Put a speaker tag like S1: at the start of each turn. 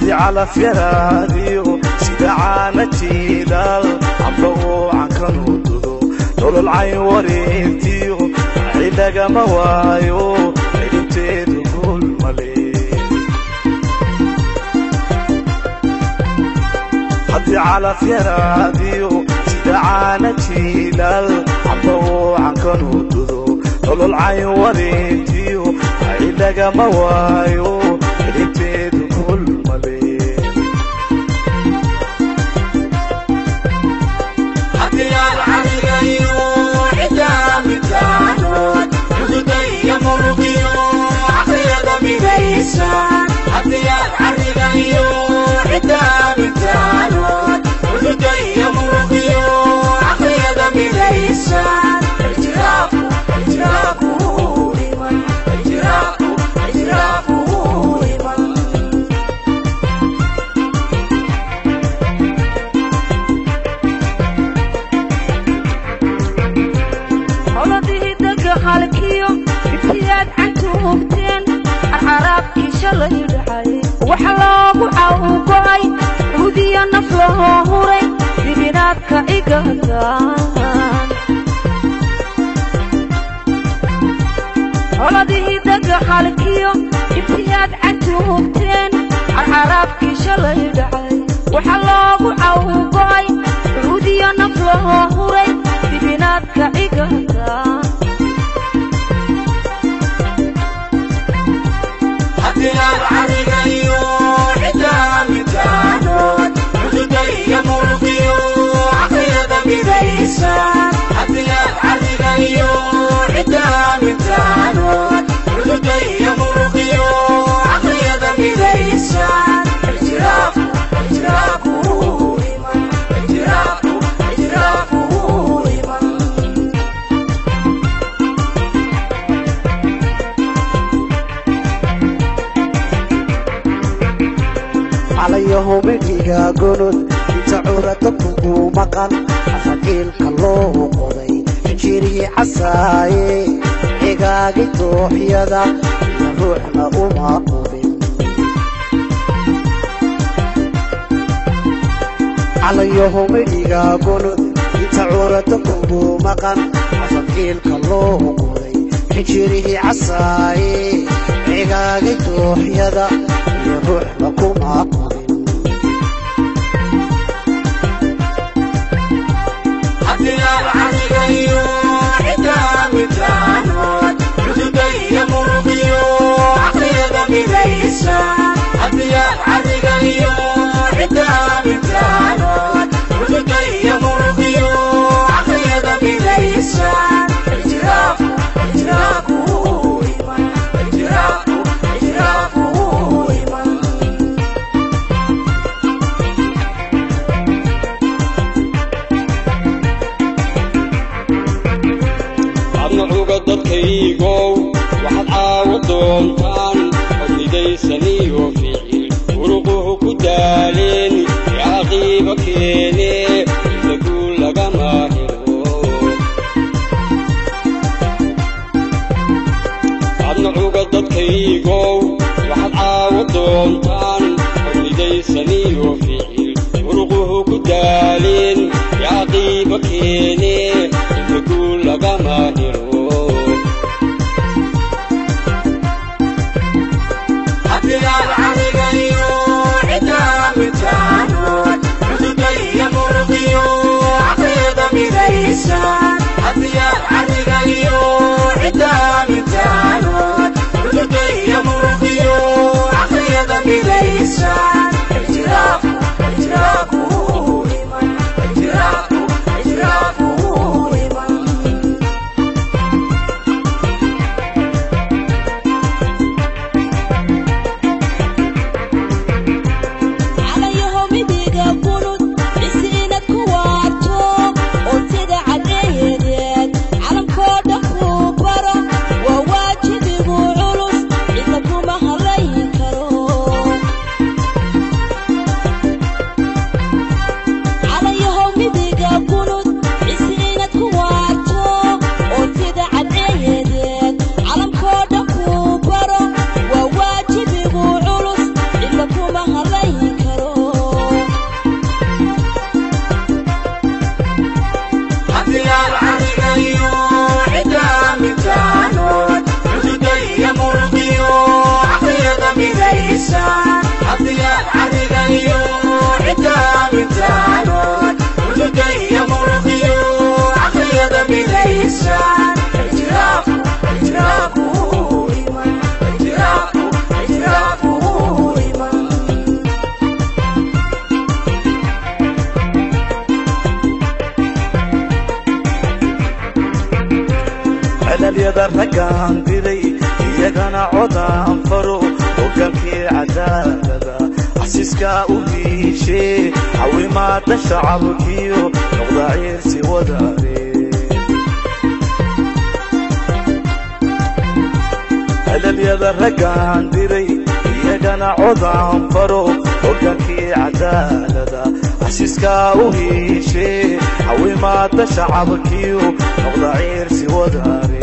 S1: Haddii calaf yaraadiyo sida caana jiilaal amba uu cankanu dudo nolol cayn wareegtiyo cilagama waayo cidhibteedu guul male. Haddii calaf yaraadiyo sida caana jiilaal amba uu cankanu dudo nolol cayn wareegtiyo cilagama waayo cidhibteedu guul male.
S2: Waxa loogu cawgo'ay hudiya naf loo huray dibinaadka igataan coladihii dagaxalkiyo ibtiyaad cantuugteen carcaraabkii shalay dhacay. Waxa loogu cawgo'ay hudiya naf loo huray dibinaadka igataan.
S3: Calayahumidhiga gonud inta curada kugu maqan afaqiilka loo qoday xinjirihii casaaye cigaagi dooxyada iyo ruuxna uma qubin. Calayahumidhiga gonud inta curada kugu maqan afaqiilka loo qoday xinjirihii casaaye cigaagi dooxyada iyo ruuxna kuma qubin.
S4: Dadkaygow waxaad caawa doontaan odnidaysaniyo ficil uruquhu ku daaleen yaaqiiba keene inta guul lagama helo. Adnacuga dadkaygow waxaad caawa doontaan odnidaysaniyo ficil uruquhu ku daaleen yaaqiiba keene inta guul lagama helo.
S1: Helalyada raggaan diray, iyagana codaan faro, hogaankii cadaalada xasiiskaa u hiishee, cawimaada shacabkiyo noqda ciirsi wadaare. Helalyada raggaan diray, iyagana codaan faro, hogaankii cadaalada xasiiskaa u hiishee, cawimaada shacabkiyo noqda ciirsi wadaare.